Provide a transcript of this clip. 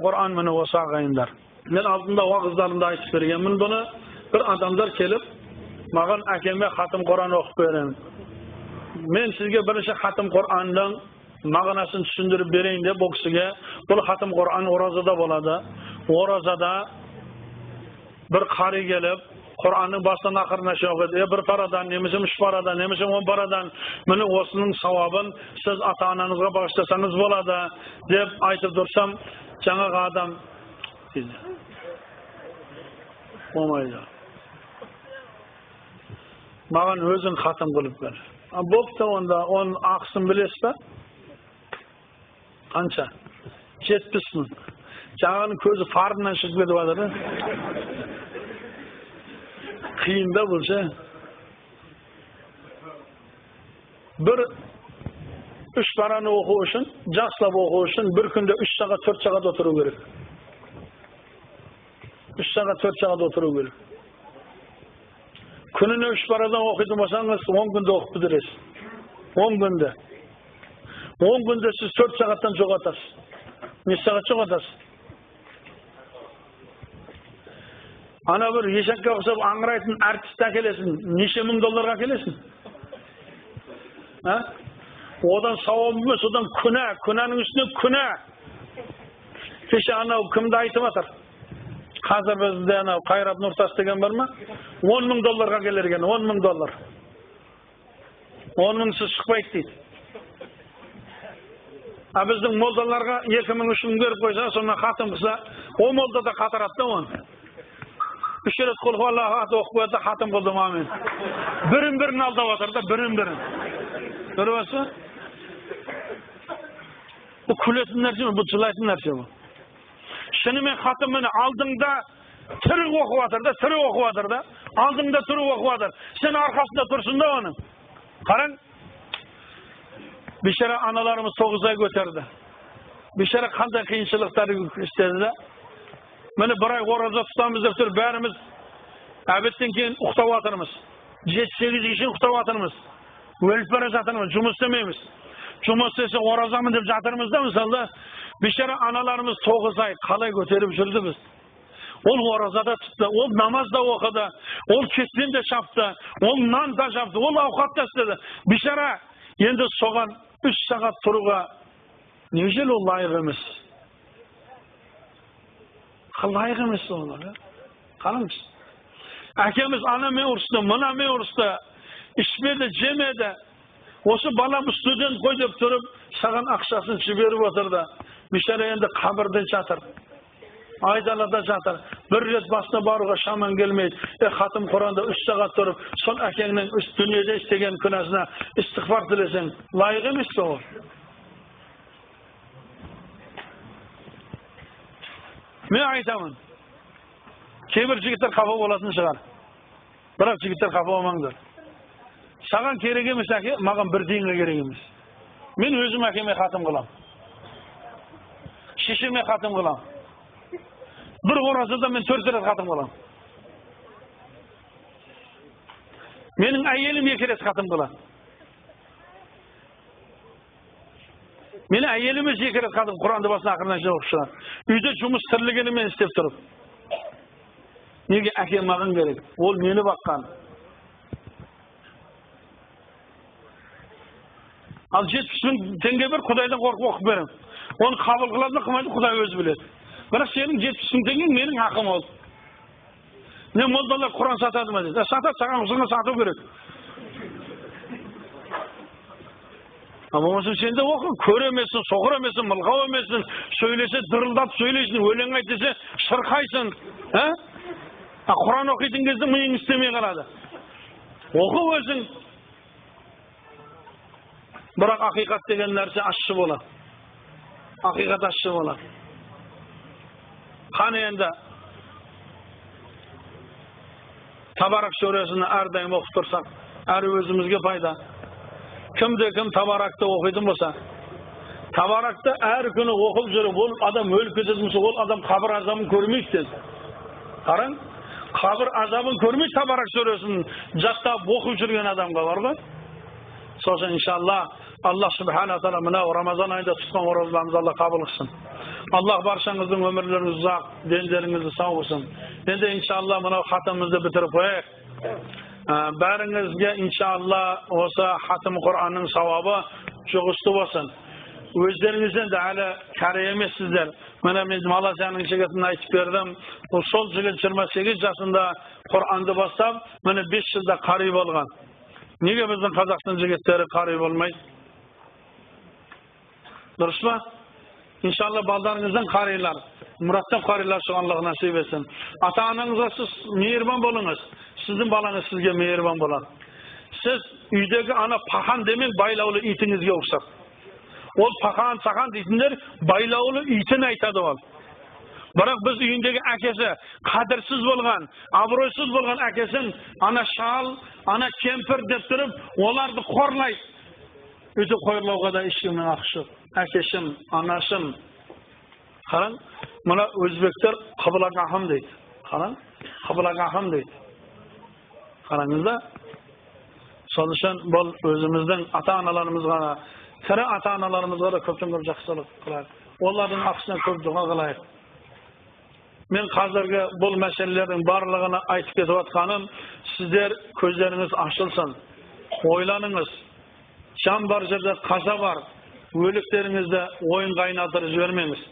Құран міне осы, ағайындар. Мен алдында уағыздарымда айтып бергенмін бұны. Бір адамдар келіп, маған әкеме хатым Құран оқып беремін. Мен сізге бірінші хатым Құранның мағынасын түсіндіріп берейін деп бұл кісіге, бұл хатым Құран оразада болады. Оразада бір қари келіп, Құранның басынан ақырына шейін оқиды. Бір парадан, немесе 3 парадан, немесе 10 парадан, міне осының сауабын сіз ата-анаңызға бағыштасаңыз болады деп айтып тұрсам, жаңағы адам дейді. Болмайды. Маған өзің хатым қылып бер. Бопты онда, оның ақысын білесіз бе? Қанша? 70 мың. Жаңағының көзі фарынан шығып кетіп жатыр. Қиын да бұл ше. Бір 3 параны оқу үшін, жақсылап оқу үшін бір күнде 3 сағат, 4 сағат отыру керек. 3 сағат, 4 сағат отыру керек. Күніне 3 парадан оқитын болсаңыз, 10 күнде оқып бітіресіз. 10 күнде. 10 күнде сіз 4 сағаттан жоғалтасыз. Неше сағат жоғалтасыз? Ана бір ешекке ұқсап аңырайтын артист әкелесің, неше мың долларға әкелесің? Одан сауап емес, одан күнә, күнәнің үстіне күнә. Кеше анау кімді айтып жатыр? Қазір бізде анау Қайрат Нұртас деген бар ма? 10 мың долларға келер екен, 10 мың доллар. 10 мыңсыз шықпайды дейді. А біздің молдаларға 2 мың, 3 мың беріп қойса, сонан хатым қылса, о молда да қатырады да оны. 3 рет құл Аллаху ат оқып қояды, хатым қылдым, амин. Бірін-бірін алдап жатыр да, бірін-бірін. Көріп отырсыз? Бұл күлетін нәрсе ме, бұл жылайтын нәрсе бұл. Шынымен хатым міне алдыңда тірі оқып жатыр да, тірі оқып жатыр да, алдыңда тірі оқып жатыр. Сен арқасында тұрсың да оның. Қараң, бейшара аналарымыз 9 ай көтерді. Бейшара қандай қиыншылықтар істеді да. Міне бір ай ораза тұтамыз деп тұр, бәріміз әбеттен кейін ұйықтап жатырмыз. 7-8-ге шейін ұйықтап жатырмыз. Өліп бара жатырмыз, жұмыс істемейміз. Жұмыс істесе оразамын деп жатырмыз да, мысалы, бейшара аналарымыз 9 ай қалай көтеріп жүрді біз. Ол оразада тұтты, ол намаз да оқыды, ол кетпен де шапты, ол нан да жапты, ол ауқат та істеді. Бейшара енді соған 3 сағат тұруға неужели ол лайық емес? Лайық емес олар. Қараңыз. Әкеміз анамен ұрысты, мынамен ұрысты, ішпеді, жемеді. Осы балам студент қой деп тұрып, саған ақшасын жіберіп отырды. Бейшара енді қабірде жатыр. Айдалада жатыр. Бір рет басына баруға шаман келмейді. Хатым Құранда 3 сағат тұрып, сол әкеңнің дүниеде істеген күнәсіне истиғфар тілесең, лайық емес пе ол? Мен айтамын. Кейбір жігіттер қапа болатын шығар. Бірақ жігіттер қапа болмаңдар. Саған керек емес әке, маған бір тиынға керек емес. Мен өзім әкеме хатым қылам. Шешеме хатым қылам. Бір оразада мен 4 рет хатым қылам. Менің әйелім 2 рет хатым қылады. Менің әйелім 2 рет хатым, Құранды басына ақырына шейін оқып шығады. Үйде жұмыс тірлігіні мен істеп тұрып. Неге әкем маған керек? Ол мені баққан. Ал 70 мың теңге бір Құдайдан қорқып оқып беремін. Оны қабыл қылады ма, қылмайды, Құдай өзі біледі. Бірақ сенің 70 мың теңгең менің ақым ол. Не молдалар Құран сатады ма дейді. Сатады, саған ұқсаған сату керек. А болмаса сен де оқы, көр емессің, соқыр емессің, мылқау емессің, сөйлесе дырылдап сөйлейсің, өлең айт десе шырқайсың. А Құран оқитын кезде миың істемей қалады. Оқы өзің. Бірақ ақиқат деген нәрсе ащы болады. Ақиқат ащы болады. Қане енді Табарак сүресін әрдайым оқып тұрсақ, әр өзімізге пайда. Кімде кім Табаракты оқитын болса, Табаракты әр күні оқып жүріп, ол адам өліп кететін болса, ол адам қабір азабын көрмейді деді. Қараң, қабір азабын көрмейді Табарак сүресін жаттап оқып жүрген адамға бар ғой. Сосын иншалла Алла субхана тағала мынау Рамазан айында тұтқан оразаларымызды Алла қабыл қылсын. Аллах баршаңыздың өмірлеріңіз ұзақ, дендеріңізді сау болсын. Енді иншалла мынау хатымызды бітіріп қояйық. Бәріңізге иншалла осы хатым Құранның сауабы жұғысты болсын. Өздеріңізден де әлі кәрі емессіздер. Міне, мен Малайзияның жігітін айтып бердім. Ол сол жігіт 28 жасында Құранды бастап, міне, 5 жылда қари болған. Неге біздің қазақтың жігіттері қари болмайды? Дұрыс па? Иншалла, балдарыңыздан қарилар, мұраттап қарилар шығған, Аллах нәсіп етсін. Ата анаңызға сіз мейірбан болыңыз. Сіздің балаңыз сізге мейірбан болады. Сіз үйдегі ана пахан демең, байлаулы итіңізге ұқсап. Ол пахан сахан дейтіндер байлаулы итін айтады ол. Бірақ біз үйіндегі әкесі қадірсіз болған, абыройсыз болған әкесін ана шал, ана кемпір деп тұрып, оларды қорлайды. Өйтіп қорлауға да ешкімнің ақысы жоқ. Әкешім, анашым. Қараң, мына өзбектер қыблагахым дейді. Қараң, қыблагахым дейді. Қараңыз да. Сол үшін бұл өзіміздің ата аналарымызға, тірі ата аналарымызға да көптен көп жақсылық қылайық. Олардың ақысына көп дұға қылайық. Мен қазіргі бұл мәселелердің барлығını айтып кетіп жатқаным, сіздер көздеріңіз ашылсын, ойланыңыз. Жан бар жерде қаза бар, өліктеріңізді ойынға айналдырып жібермеңіз.